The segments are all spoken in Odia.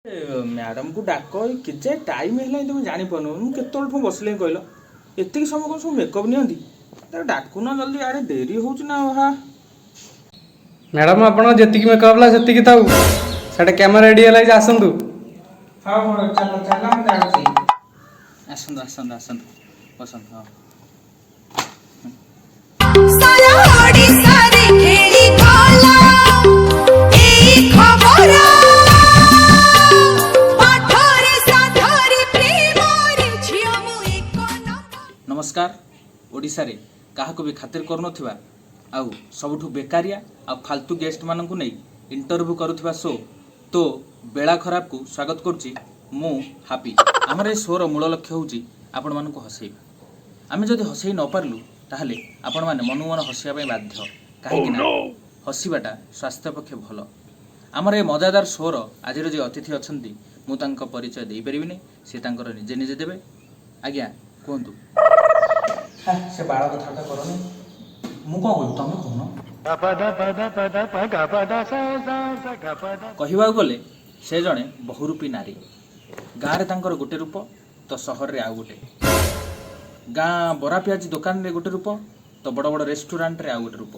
ମ୍ୟାଡ଼ାମକୁ ଡାକ, କେଯାଏ ଟାଇମ୍ ହେଲାଣି ତମେ ଜାଣିପାରୁନ। ମୁଁ କେତେବେଳଠୁ ବସିଲିଣି କହିଲ? ଏତିକି ସମୟ କ'ଣ ସବୁ ମେକଅପ୍ ନିଅନ୍ତି? ତାକୁ ଡାକୁନ ଜଲ୍ଦି, ଆଡ଼େ ଡେରି ହେଉଛି ନା। ହା ମ୍ୟାଡ଼ାମ୍, ଆପଣ ଯେତିକି ମେକଅପ୍ ହେଲା ସେତିକି ଥାଉ, ସେଟା କ୍ୟାମେରା ରେଡ଼ି ହେଲା ଯେ, ଆସନ୍ତୁ। ହଉ ହଉ, ଚାଲ ଚାଲ, ମୁଁ ଯାଉଛି। ଆସନ୍ତୁ ଆସନ୍ତୁ ଆସନ୍ତୁ, ବସନ୍ତୁ। ହଁ। ସାରା ଓଡ଼ିଶାରେ ଖେଳିଗଲା ଏଇ ଖବର, ପାଠରେ ସାଧରେ ପ୍ରେମରେ ଝିଅ ମୁଁ ଏକ ନମ୍ବର। ନମସ୍କାର। ଓଡ଼ିଶାରେ କାହାକୁ ବି ଖାତିର କରୁନଥିବା ଆଉ ସବୁଠୁ ବେକାରିଆ ଆଉ ଫାଲତୁ ଗେଷ୍ଟମାନଙ୍କୁ ନେଇ ଇଣ୍ଟରଭ୍ୟୁ କରୁଥିବା ଶୋ ତୋ ବେଳା ଖରାପକୁ ସ୍ୱାଗତ କରୁଛି ମୁଁ ହାପି। ଆମର ଏ ଶୋର ମୂଳ ଲକ୍ଷ୍ୟ ହେଉଛି ଆପଣମାନଙ୍କୁ ହସେଇବା। ଆମେ ଯଦି ହସେଇ ନ ପାରିଲୁ, ତାହେଲେ ଆପଣମାନେ ମନକୁ ମନ ହସିବା ପାଇଁ ବାଧ୍ୟ, କାହିଁକି ନା ହସିବାଟା ସ୍ୱାସ୍ଥ୍ୟ ପକ୍ଷେ ଭଲ। ଆମର ଏ ମଜାଦାର ଶୋର ଆଜିର ଯିଏ ଅତିଥି ଅଛନ୍ତି, ମୁଁ ତାଙ୍କ ପରିଚୟ ଦେଇପାରିବିନି, ସେ ତାଙ୍କର ନିଜେ ନିଜେ ଦେବେ। ଆଜ୍ଞା, କୁହନ୍ତୁ। ହେ, ସେ ବାଳ କଥାବାର୍ତ୍ତା କରନି। ମୁଁ କ'ଣ କହିବି, ତମେ କହୁନ। କହିବାକୁ ଗଲେ ସେ ଜଣେ ବହୁରୂପୀ ନାରୀ। ଗାଁରେ ତାଙ୍କର ଗୋଟେ ରୂପ ତ ସହରରେ ଆଉ ଗୋଟେ। ଗାଁ ବରା ପିଆଜି ଦୋକାନରେ ଗୋଟେ ରୂପ ତ ବଡ଼ ବଡ଼ ରେଷ୍ଟୁରାଣ୍ଟରେ ଆଉ ଗୋଟେ ରୂପ।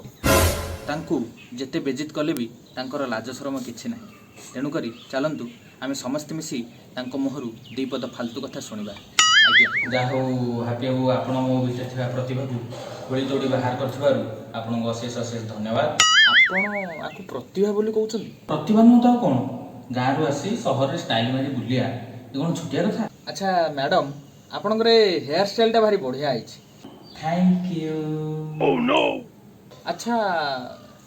ତାଙ୍କୁ ଯେତେ ବେଜିତ କଲେ ବି ତାଙ୍କର ଲାଜ ସରମ କିଛି ନାହିଁ। ତେଣୁକରି ଚାଲନ୍ତୁ, ଆମେ ସମସ୍ତେ ମିଶି ତାଙ୍କ ମୁହଁରୁ ଦୁଇ ପଦ ଫାଲତୁ କଥା ଶୁଣିବା। ଆଜ୍ଞା, ଯାହା ହଉ ହାପି ବାବୁ, ଆପଣ ମୋ ଭିତରେ ଥିବା ପ୍ରତିଭାକୁ ଖୋଳି ତୋଡ଼ି ବାହାର କରିଥିବାରୁ ଆପଣଙ୍କୁ ଅଶେଷ ଅଶେଷ ଧନ୍ୟବାଦ। ଆପଣ ଆକୁ ପ୍ରତିଭା ବୋଲି କହୁଛନ୍ତି? ପ୍ରତିଭା ନୁହଁ ତ ଆଉ କ'ଣ? ଗାଁରୁ ଆସି ସହରରେ ଷ୍ଟାଇଲ ମାରି ବୁଲିବା ଏ କ'ଣ ଛୋଟିଆ କଥା? ଆଚ୍ଛା ମ୍ୟାଡ଼ମ୍, ଆପଣଙ୍କର ଏ ହେୟାର ଷ୍ଟାଇଲଟା ଭାରି ବଢ଼ିଆ ହେଇଛି। Thank you. ଆଚ୍ଛା,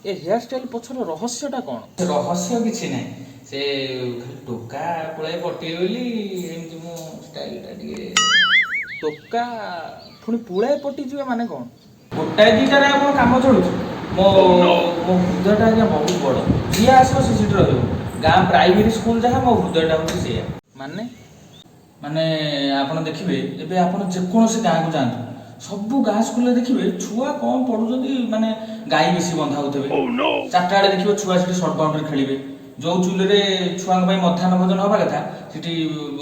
ଏ ହେୟାର ଷ୍ଟାଇଲ ପଛର ରହସ୍ୟଟା କ'ଣ? ରହସ୍ୟ କିଛି ନାହିଁ, ସେ ଖାଲି ଟୋକା ପୁଳାଏ ପଟିବେ ବୋଲି ଏମିତି ମୁଁ ଷ୍ଟାଇଲଟା ଟିକେ। ଟୋକା ପୁଣି ପୁଳାଏ ପଟିଯିବେ ମାନେ କ'ଣ? ଗୋଟାଏ ଦୁଇଟାରେ ଆଉ କ'ଣ କାମ ଚଳୁଛି? ମୋ ହୃଦୟଟା ଆଜ୍ଞା ବହୁତ ବଡ଼, ଯିଏ ଆସିବ ସେ ସେଠି ରହିବ। ଗାଁ ପ୍ରାଇମେରୀ ସ୍କୁଲ ଯାହା, ମୋ ହୃଦୟଟା ହେଉଛି ସେଇଆ। ମାନେ ମାନେ ଆପଣ ଦେଖିବେ, ଏବେ ଆପଣ ଯେକୌଣସି ଗାଁକୁ ଯାଆନ୍ତୁ, ସବୁ ଗାଁ ସ୍କୁଲରେ ଦେଖିବେ ଛୁଆ କଣ ପଢୁଛନ୍ତି, ମାନେ ଗାଈ ବେଶୀ ବନ୍ଧା ହଉଥିବେ। 4ଟା ବେଳେ ଦେଖିବ ଛୁଆ ସେଠି ସର୍ଟ ବାଉଣ୍ଡ୍ରି ଖେଳିବେ। ଯୋଉ ଚୁଲିରେ ଛୁଆଙ୍କ ପାଇଁ ମଧ୍ୟାହ୍ନ ଭୋଜନ ହବା କଥା, ସେଠି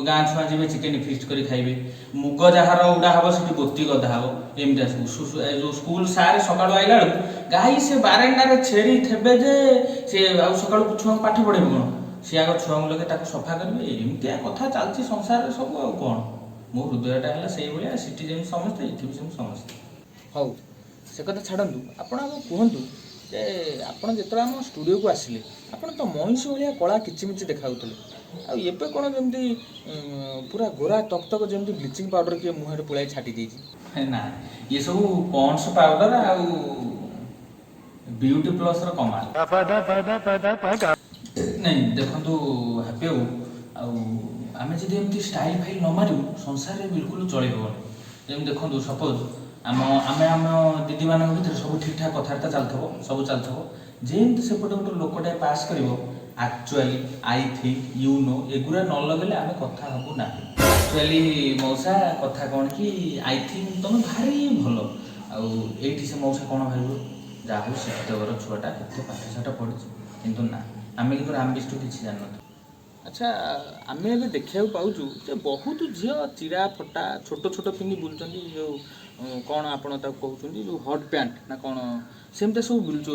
ଗାଁ ଛୁଆ ଯିବେ ଚିକେନ ଫିଷ୍ଟ କରି ଖାଇବେ। ମୁଗ ଯାହାର ଉଡା ହବ, ସେଠି ବୋତି ଗଦା ହବ। ଏମିତିଆ ସବୁ ଏ ଯୋଉ ସ୍କୁଲ ସାର୍ ସକାଳୁ ଆଇଲା ବେଳକୁ ଗାଈ ସେ ବାରେଣ୍ଡାରେ ଛେଳି ଥେବେ ଯେ ସେ ଆଉ ସକାଳୁ ଛୁଆଙ୍କୁ ପାଠ ପଢେଇବେ କଣ? ସିଏ ଆଗ ଛୁଆଙ୍କୁ ଲଗେଇ ତାକୁ ସଫା କରିବେ। ଏମିତିଆ କଥା ଚାଲିଛି ସଂସାରରେ ସବୁ, ଆଉ କ'ଣ? ମୋ ହୃଦୟଟା ହେଲା ସେଇଭଳିଆ। ସେଠି ଯେମିତି ସମସ୍ତେ, ଏଠି ବି ସେମିତି ସମସ୍ତେ। ହଉ, ସେ କଥା ଛାଡ଼ନ୍ତୁ। ଆପଣ ଆଗ କୁହନ୍ତୁ ଯେ ଆପଣ ଯେତେବେଳେ ଆମ ଷ୍ଟୁଡ଼ିଓକୁ ଆସିଲେ, ଆପଣ ତ ମଇଁଷି ଭଳିଆ କଳା କିଚିମିଚି ଦେଖାଯାଉଥିଲେ, ଆଉ ଏବେ କ'ଣ ଯେମିତି ପୁରା ଗୋରା ତକ ତକ, ଯେମିତି ବ୍ଲିଚିଂ ପାଉଡ଼ର କିଏ ମୁହଁରେ ପୁଳାଇ ଛାଟି ଦେଇଛି। ନା, ଇଏ ସବୁ ପଣ୍ଡ୍ସ ପାଉଡ଼ର ଆଉ ବିୟୁଟି ପ୍ଲସ୍ର କମାଲ। ନାଇଁ, ଦେଖନ୍ତୁ ହାପି ବାବୁ, ଆଉ ଆମେ ଯଦି ଏମିତି ଷ୍ଟାଇଲ୍ ଫାଇଲ୍ ନ ମାରିବୁ, ସଂସାରରେ ବିଲକୁଲ ଚଳେଇ ହେବନି। ଯେମିତି ଦେଖନ୍ତୁ, ସପୋଜ ଆମେ ଆମ ଦିଦିମାନଙ୍କ ଭିତରେ ସବୁ ଠିକ୍ ଠାକ୍ କଥାବାର୍ତ୍ତା ଚାଲିଥିବ, ସବୁ ଚାଲିଥିବ, ଯେମିତି ସେପଟେ ଗୋଟେ ଲୋକଟାଏ ପାସ୍ କରିବ, actually, I think, you know, ଏଗୁଡ଼ା ନ ଲଗେଇଲେ ଆମେ କଥା ହେବୁ ନାହିଁ। ଆକ୍ଚୁଆଲି ମଉସା, କଥା କ'ଣ କି, I think ତମେ ଭାରି ଭଲ। ଆଉ ଏଇଠି ସେ ମଉସା କ'ଣ ଭାବିବ? ଯାହା ହଉ, ଶିକ୍ଷିତ ଘର ଛୁଆଟା, କେତେ ପାଠ ସାଠ ପଢ଼ିଛି। କିନ୍ତୁ ନା, ଆମେ କିନ୍ତୁ ରାମବିଷ୍ଣୁ କିଛି ଜାଣିନଥିଲୁ। ଆଚ୍ଛା, ଆମେ ଏବେ ଦେଖିବାକୁ ପାଉଛୁ ଯେ ବହୁତ ଝିଅ ଚିରା ଫଟା ଛୋଟ ଛୋଟ ପିନ୍ଧି ବୁଲୁଛନ୍ତି। ଯେଉଁ କ'ଣ ଆପଣ ତାକୁ କହୁଛନ୍ତି, ଯେଉଁ ହଟ୍ ପ୍ୟାଣ୍ଟ ନା କ'ଣ, ସେମିତିଆ ସବୁ ବୁଲୁଛୁ,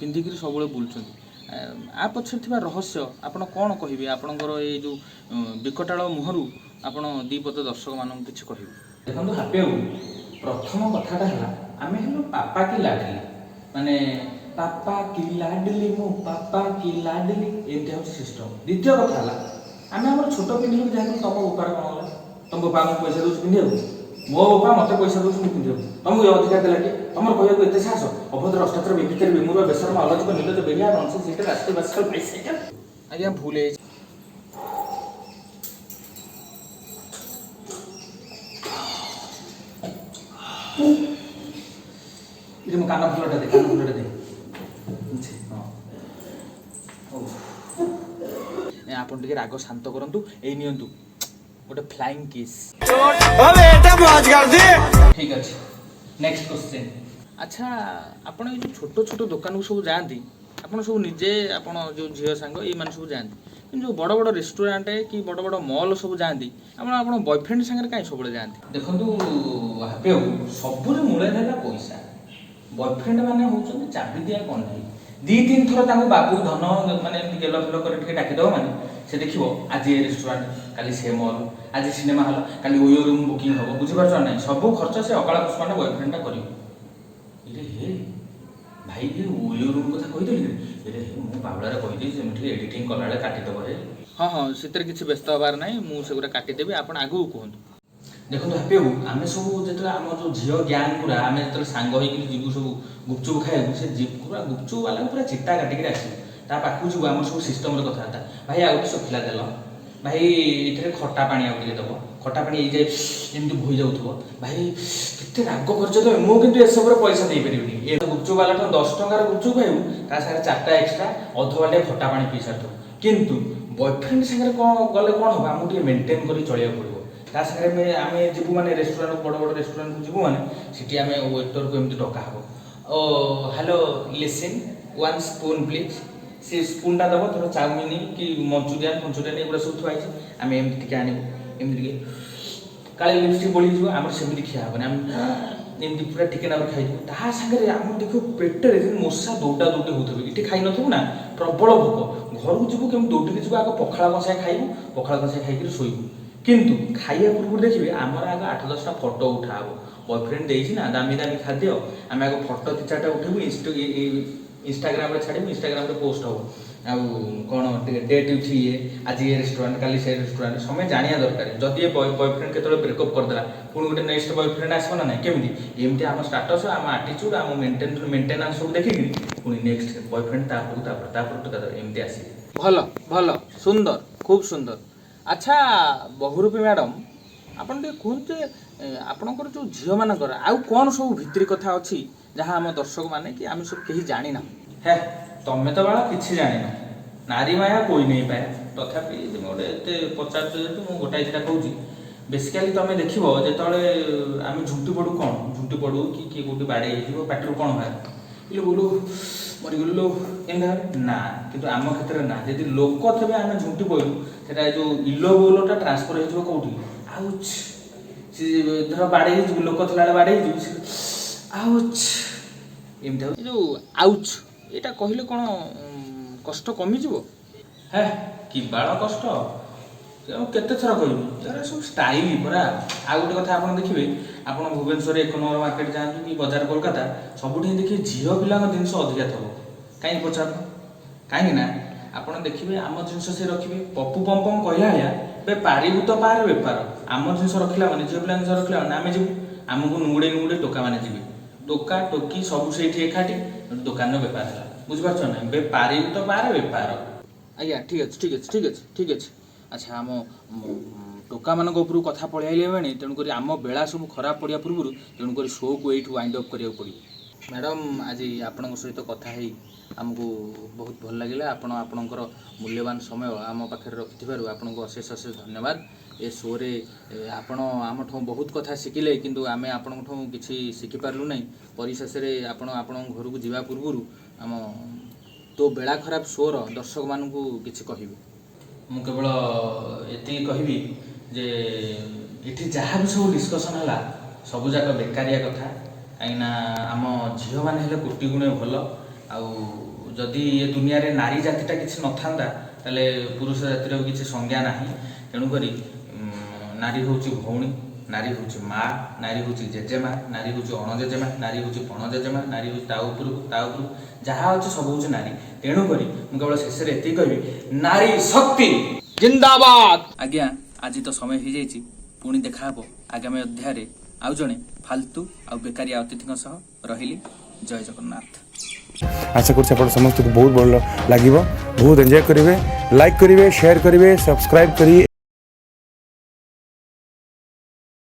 ପିନ୍ଧିକିରି ସବୁବେଳେ ବୁଲୁଛନ୍ତି। ଆ ପଛରେ ଥିବା ରହସ୍ୟ ଆପଣ କ'ଣ କହିବେ? ଆପଣଙ୍କର ଏଇ ଯେଉଁ ବିକଟାଳ ମୁହଁରୁ ଆପଣ ଦୁଇ ପଦ ଦର୍ଶକମାନଙ୍କୁ କିଛି କହିବେ। ଦେଖନ୍ତୁ ହାପି ବାବୁ, ପ୍ରଥମ କଥାଟା ହେଲା ଆମେ ହେଲୁ ପାପା କି ଲାଡଲି, ମାନେ ପାପା କି ଲାଡଲି, ମୁଁ ପାପା କି ଲାଡଲି, ଏମିତି ହେଉଛି ସିଷ୍ଟମ। ଦ୍ୱିତୀୟ କଥା ହେଲା ଆମେ ଆମର ଛୋଟ ପିନ୍ଧିଲୁ ଯାହା କଲୁ, ତମ ବୋପାର କ'ଣ ଗଲା? ତମ ବୋପା ଆମକୁ ପଇସା ଦେଉଛି ପିନ୍ଧିବାକୁ? ମୋ ବୋପା ମତେ ପଇସା ଦେଉଛି ମୁଁ ପିନ୍ଧିବାକୁ। ତମକୁ ଏ ଅଧିକାର ଦେଲା କି? ତମର କହିବାକୁ ଏତେ ସାହସ? ଅଭଦ୍ର, ଅଷ୍ଟାଚର, ବ୍ୟଭିଚାରୀ, ବେମୁରୁଆ, ବେସରମ, ଅଲଜ୍ଜିକ, ନିର୍ଲଜ୍ଜ, ବେହିଆ, ନନସେନ୍ସ, ସିଟର, ରାସ୍ତା, ବାସ୍କେଲ, ବାଇସାଇକେଲ। ଆଜ୍ଞା, ଭୁଲ ହେଇଯାଇଛି। ଏଠି ମୋ କାନ ଫୁଲଟା ଦେ, କାନ ଫୁଲଟା ଦେ। ହଁ, ହଉ। ଏ, ଆପଣ ଟିକେ ରାଗ ଶାନ୍ତ କରନ୍ତୁ। ଏଇ ନିଅନ୍ତୁ ଗୋଟେ ଫ୍ଲାଇଂ କିସ୍। ଠିକ ଅଛି, ନେକ୍ସଟ କ୍ୱେଶ୍ଚେନ୍। ଆଚ୍ଛା, ଆପଣ ଏଇ ଯେଉଁ ଛୋଟ ଛୋଟ ଦୋକାନକୁ ସବୁ ଯାଆନ୍ତି, ଆପଣ ସବୁ ନିଜେ, ଆପଣ ଯେଉଁ ଝିଅ ସାଙ୍ଗ ଏଇମାନେ ସବୁ ଯାଆନ୍ତି, କିନ୍ତୁ ଯେଉଁ ବଡ଼ ବଡ଼ ରେଷ୍ଟୁରାଣ୍ଟ କି ବଡ଼ ବଡ଼ ମଲ୍ ସବୁ ଯାଆନ୍ତି, ଆପଣ ଆପଣ ବୟଫ୍ରେଣ୍ଡ ସାଙ୍ଗରେ କାହିଁ ସବୁବେଳେ ଯାଆନ୍ତି? ଦେଖନ୍ତୁ ହାପି ବାବୁ, ସବୁରେ ମୂଳରେ ହେଲା ପଇସା। ବୟଫ୍ରେଣ୍ଡ ମାନେ ହେଉଛନ୍ତି ଚାବି ଦିଆ କଣ୍ଢେଇ। ଦି ତିନି ଥର ତାଙ୍କୁ ବାବୁ, ଧନ, ମାନେ ଏମିତି ଗେଲ ଫେଲ କରି ଟିକେ ଡାକିଦେବ ମାନେ ସେ ଦେଖିବ ଆଜି ଏ ରେଷ୍ଟୁରାଣ୍ଟ, କାଲି ସେ ମଲ୍, ଆଜି ସିନେମା ହଲ୍, କାଲି ଓୟୋ ରୁମ୍ ବୁକିଂ ହବ। ବୁଝିପାରୁଛ ନା ନାହିଁ? ସବୁ ଖର୍ଚ୍ଚ ସେ ଅକାଳ ପୁଷ୍ପାଣ୍ଡ ବୟଫ୍ରେଣ୍ଡଟା କରିବ। ଇରେ ହେ ଭାଇ, ଏ ଓୟୋ ରୁମ୍ କଥା କହିଦେଲି କି? ଏରେ ହେ, ମୁଁ ବାଉଳାରେ କହିଦେଇଛି, ଯେମିତି ଏଡିଟିଂ କଲାବେଳେ କାଟିଦେବ ହେ। ହଁ, ସେଥିରେ କିଛି ବ୍ୟସ୍ତ ହେବାର ନାହିଁ, ମୁଁ ସେଗୁଡ଼ା କାଟିଦେବି। ଆପଣ ଆଗକୁ କୁହନ୍ତୁ। ଦେଖନ୍ତୁ ହାପି ବାବୁ, ଆମେ ସବୁ ଯେତେବେଳେ ଆମ ଯେଉଁ ଝିଅ ଗ୍ୟାଙ୍ଗ ପୁରା, ଆମେ ଯେତେବେଳେ ସାଙ୍ଗ ହେଇକିରି ଯିବୁ ସବୁ ଗୁପଚୁପ ଖାଇବାକୁ, ସେ ପୁରା ଗୁପଚୁପ ବାଲାକୁ ପୁରା ଚିତା କାଟିକିରି ଆସିବୁ। ତା ପାଖକୁ ଯିବୁ, ଆମର ସବୁ ସିଷ୍ଟମରେ କଥାବାର୍ତ୍ତା। ଭାଇ, ଆଉ ଗୋଟେ ଶୁଖିଲା ତେଲ, ଭାଇ ଏଥିରେ ଖଟା ପାଣି ଆଉ ଟିକେ ଦେବ। ଖଟା ପାଣି ଏଇ ଯାଏ ଏମିତି ବୋହି ଯାଉଥିବ। ଭାଇ, କେତେ ରାଗ କରିଛ ତମେ, ମୁଁ କିନ୍ତୁ ଏସବୁରେ ପଇସା ଦେଇପାରିବିନି। ଏ ଗୁପଚୁପ ବାଲାଠୁ 10 ଟଙ୍କାର ଗୁପଚୁପ ଖାଇବୁ, ତା ସାଙ୍ଗରେ ଚାରିଟା ଏକ୍ସଟ୍ରା ଅଧ ବାଲିଆ ଖଟା ପାଣି ପିଇ ସାରିଥିବୁ। କିନ୍ତୁ ବୟଫ୍ରେଣ୍ଡ ସାଙ୍ଗରେ କ'ଣ ଗଲେ କ'ଣ ହବ, ଆମକୁ ଟିକେ ମେଣ୍ଟେନ୍ କରି ଚଳିବାକୁ ପଡ଼ିବ। ତା ସାଙ୍ଗରେ ଆମେ ଯିବୁ ମାନେ ରେଷ୍ଟୁରାଣ୍ଟ, ବଡ଼ ବଡ଼ ରେଷ୍ଟୁରାଣ୍ଟକୁ ଯିବୁ ମାନେ ସେଠି ଆମେ ୱେଟରକୁ ଏମିତି ଡକା ହବ, "ଓ hello, listen, one spoon please." ସେ ସ୍ପୁନ୍ଟା ଦେବ। ଧର ଚାଉମିନ କି ମଞ୍ଚୁରିଆନ୍ ଫଞ୍ଚୁରିଆନ୍ ଏଗୁଡ଼ା ସବୁ ଥୁଆ ହେଇଛି, ଆମେ ଏମିତି ଟିକେ ଆଣିବୁ, ଏମିତି ଟିକେ, କାଳେ ଲିପଷ୍ଟିକ୍ ବୋଳିଯିବ। ଆମର ସେମିତି ଖିଆ ହେବନି, ଆମେ ଏମିତି ପୁରା ଟିକେ ନାକୁ ଖାଇଯିବୁ। ତା ସାଙ୍ଗରେ ଆମର ଦେଖିବ ପେଟରେ ଯେମିତି ମଶା ଦୌଡ଼ା ଦୌଡ଼ି ହେଉଥିବେ। ଏଠି ଖାଇନଥିବୁ ନା, ପ୍ରବଳ ଭୋକ। ଘରକୁ ଯିବୁ, କେମିତି ଦୌଡ଼ିକି ଯିବୁ, ଆଗ ପଖାଳ କଂସାଏ ଖାଇବୁ, ପଖାଳ କଂସାଏ ଖାଇକିରି ଶୋଇବୁ। କିନ୍ତୁ ଖାଇବା ପୂର୍ବରୁ ଦେଖିବେ ଆମର ଆଗ ଆଠ ଦଶଟା ଫଟୋ ଉଠା ହବ। ବୟଫ୍ରେଣ୍ଡ ଦେଇଛି ନା ଦାମୀ ଦାମୀ ଖାଦ୍ୟ, ଆମେ ଆଗ ଫଟୋ ଦି ଚାରିଟା ଉଠେଇବୁ, ଇନଷ୍ଟାଗ୍ରାମରେ ଛାଡ଼ିବୁ, ଇନଷ୍ଟାଗ୍ରାମରେ ପୋଷ୍ଟ ହବ। ଆଉ କ'ଣ ଡେଟ୍ ଅଛି ଇଏ, ଆଜି ଏ ରେଷ୍ଟୁରାଣ୍ଟ, କାଲି ସେ ରେଷ୍ଟୁରାଣ୍ଟ। ସମୟ ଜାଣିବା ଦରକାର। ଯଦି ଏ ବୟଫ୍ରେଣ୍ଡ କେତେବେଳେ ବ୍ରେକଅପ୍ କରିଦେଲା, ପୁଣି ଗୋଟେ ନେକ୍ସଟ ବୟଫ୍ରେଣ୍ଡ ଆସିବ ନା ନାହିଁ? କେମିତି ଏମିତି ଆମ ଷ୍ଟାଟସ୍, ଆମ ଆଟିଚ୍ୟୁଡ୍, ଆମ ମେଣ୍ଟେନାନ୍ସ ସବୁ ଦେଖିକିରି ପୁଣି ନେକ୍ସଟ ବୟଫ୍ରେଣ୍ଡ ତାପରକୁ ତାପରେ ତାପରକୁ ତାପରେ ଏମିତି ଆସିବେ। ଭଲ ଭଲ, ସୁନ୍ଦର, ଖୁବ୍ ସୁନ୍ଦର। ଆଚ୍ଛା ବହୁରୂପୀ ମ୍ୟାଡ଼ମ୍, ଆପଣ ଟିକେ କୁହନ୍ତୁ ଯେ ଆପଣଙ୍କର ଯେଉଁ ଝିଅମାନଙ୍କର ଆଉ କ'ଣ ସବୁ ଭିତିରି କଥା ଅଛି, ଯାହା ଆମ ଦର୍ଶକମାନେ କି ଆମେ ସବୁ କେହି ଜାଣିନାହୁଁ? ହେ, ତମେ ତ ବାଳ କିଛି ଜାଣିନ। ନାରୀ ମାୟା କୋଇ ନେଇ ପାଏ। ତଥାପି ତୁମେ ଗୋଟେ ଏତେ ପଚାରୁଛ ଯେହେତୁ ମୁଁ ଗୋଟାଏ ଦିଟା କହୁଛି। ବେସିକାଲି ତମେ ଦେଖିବ, ଯେତେବେଳେ ଆମେ ଝୁଣ୍ଟି ପଡ଼ୁ, କ'ଣ ଝୁଣ୍ଟି ପଡ଼ୁ କି କିଏ କୋଉଠି ବାଡ଼େଇ ହେଇଯିବ, ପାଟିରୁ କ'ଣ ବାହାରେ? ଇଲୋ ବୋଲୋ, ମରିଗଲୁ ଲୋ, ଏମିତି ବାହାରେ ନା? କିନ୍ତୁ ଆମ କ୍ଷେତ୍ରରେ ନା, ଯଦି ଲୋକ ଥିବେ, ଆମେ ଝୁଣ୍ଟି ପଡ଼ିଲୁ, ସେଟା ଏ ଯୋଉ ଇଲୋ ବୋଲୋଟା ଟ୍ରାନ୍ସଫର ହେଇଯିବ କୋଉଠି? ଆଉଚ୍। ସେ ଧର ବାଡ଼େଇ ହେଇଯିବୁ, ଲୋକ ଥିଲାବେଳେ ବାଡ଼େଇ ହେଇଯିବୁ, ସେ ଆଉଚ୍ ଏମିତି ଆଉ। ଏ ଯୋଉ ଆଉଚ୍ ଏଇଟା କହିଲେ କ'ଣ କଷ୍ଟ କମିଯିବ? ହେ, କି ବାଳ କଷ୍ଟ! ଆଉ କେତେ ଥର କହିବି? ଏଗୁଡ଼ା ସବୁ ଷ୍ଟାଇଲ ପରା। ଆଉ ଗୋଟେ କଥା ଆପଣ ଦେଖିବେ, ଆପଣ ଭୁବନେଶ୍ୱରରେ ଏକ ନମ୍ବର ମାର୍କେଟ ଯାଆନ୍ତୁ କି ବଜାର କୋଲକାତା, ସବୁଠି ଦେଖିବେ ଝିଅ ପିଲାଙ୍କ ଜିନିଷ ଅଧିକା ଥିବ। କାହିଁକି ପଚାରୁନ? କାହିଁକି ନା ଆପଣ ଦେଖିବେ ଆମ ଜିନିଷ ସେ ରଖିବେ। ପପୁ ପମ୍ପମ୍ କହିଲା ଭଳିଆ, ବେ ପାରିବୁ ତ ପାରେ ବେପାର। ଆମ ଜିନିଷ ରଖିଲା ମାନେ, ଝିଅ ପିଲାଙ୍କ ଜିନିଷ ରଖିଲା ମାନେ ଆମେ ଯିବୁ, ଆମକୁ ନୁଙ୍ଗୁଡ଼େଇ ନୁଙ୍ଗୁଡ଼େଇ ଟୋକା ମାନେ ଯିବେ। ଟୋକା ଟୋକି ସବୁ ସେଇଠି ଏକାଠି, ଦୋକାନର ବେପାର ହେଲା। ବୁଝିପାରୁଛ ନା? ବେ ପାରିବୁ ତ ପାରେ ବେପାର। ଆଜ୍ଞା, ଠିକ୍ ଅଛି, ଠିକ୍ ଅଛି, ଠିକ୍ ଅଛି, ଠିକ୍ ଅଛି। ଆଚ୍ଛା, ଆମ ଟୋକାମାନଙ୍କ ଉପରକୁ କଥା ପଳେଇ ଆଇଲେଣି, ତେଣୁକରି ଆମ ବେଳା ସବୁ ଖରାପ ପଡ଼ିବା ପୂର୍ବରୁ ତେଣୁକରି ଶୋକୁ ଏଇଠୁ ୱାଇଣ୍ଡ ଅପ୍ କରିବାକୁ ପଡ଼ିବ। ମ୍ୟାଡ଼ାମ୍, ଆଜି ଆପଣଙ୍କ ସହିତ କଥା ହେଇ ଆମକୁ ବହୁତ ଭଲ ଲାଗିଲା। ଆପଣ ଆପଣଙ୍କର ମୂଲ୍ୟବାନ ସମୟ ଆମ ପାଖରେ ରଖିଥିବାରୁ ଆପଣଙ୍କୁ ଅଶେଷ ଅଶେଷ ଧନ୍ୟବାଦ। ଏ ଶୋରେ ଆପଣ ଆମଠୁ ବହୁତ କଥା ଶିଖିଲେ, କିନ୍ତୁ ଆମେ ଆପଣଙ୍କଠୁ କିଛି ଶିଖିପାରିଲୁ ନାହିଁ। ପରିଶେଷରେ ଆପଣ ଆପଣଙ୍କ ଘରକୁ ଯିବା ପୂର୍ବରୁ ଆମ ତୋ ବେଳା ଖରାପ ଶୋର ଦର୍ଶକମାନଙ୍କୁ କିଛି କହିବେ? ମୁଁ କେବଳ ଏତିକି କହିବି ଯେ ଏଠି ଯାହା ବି ସବୁ ଡିସ୍କସନ୍ ହେଲା, ସବୁଯାକ ବେକାରିଆ କଥା। କାହିଁକିନା ଆମ ଝିଅମାନେ ହେଲେ କୋଟି ଗୁଣେ ଭଲ। ଆଉ ଯଦି ଏ ଦୁନିଆରେ ନାରୀ ଜାତିଟା କିଛି ନଥାନ୍ତା, ତାହେଲେ ପୁରୁଷ ଜାତିର ବି କିଛି ସଂଜ୍ଞା ନାହିଁ। ତେଣୁକରି ନାରୀ ହେଉଛି ଭଉଣୀ, ନାରୀ ହେଉଛି ମା, ନାରୀ ହେଉଛି ଜେଜେମା, ନାରୀ ହେଉଛି ଅଣଜେଜେମା, ନାରୀ ହେଉଛି ପଣ ଜେଜେମା, ନାରୀ ହେଉଛି ତା ଉପରକୁ ତା ଉପରକୁ ଯାହା ଅଛି ସବୁ ହେଉଛି ନାରୀ। ତେଣୁକରି ମୁଁ କେବଳ ଶେଷରେ ଏତିକି କହିବି, ନାରୀ ଶକ୍ତି ଜିନ୍ଦାବାଦ। ଆଜ୍ଞା, ଆଜି ତ ସମୟ ହେଇଯାଇଛି। ପୁଣି ଦେଖାହବ ଆଗାମୀ ଅଧ୍ୟାୟରେ ଆଉ ଜଣେ ଫାଲତୁ ଆଉ ବେକାରିଆ ଅତିଥିଙ୍କ ସହ। ରହିଲି, ଜୟ ଜଗନ୍ନାଥ। ଆଶା କରୁଛି ଆପଣ ସମସ୍ତଙ୍କୁ ବହୁତ ଭଲ ଲାଗିବ, ବହୁତ ଏନ୍ଜୟ କରିବେ। ଲାଇକ୍ କରିବେ, ସେୟାର କରିବେ, ସବସ୍କ୍ରାଇବ୍ କରି।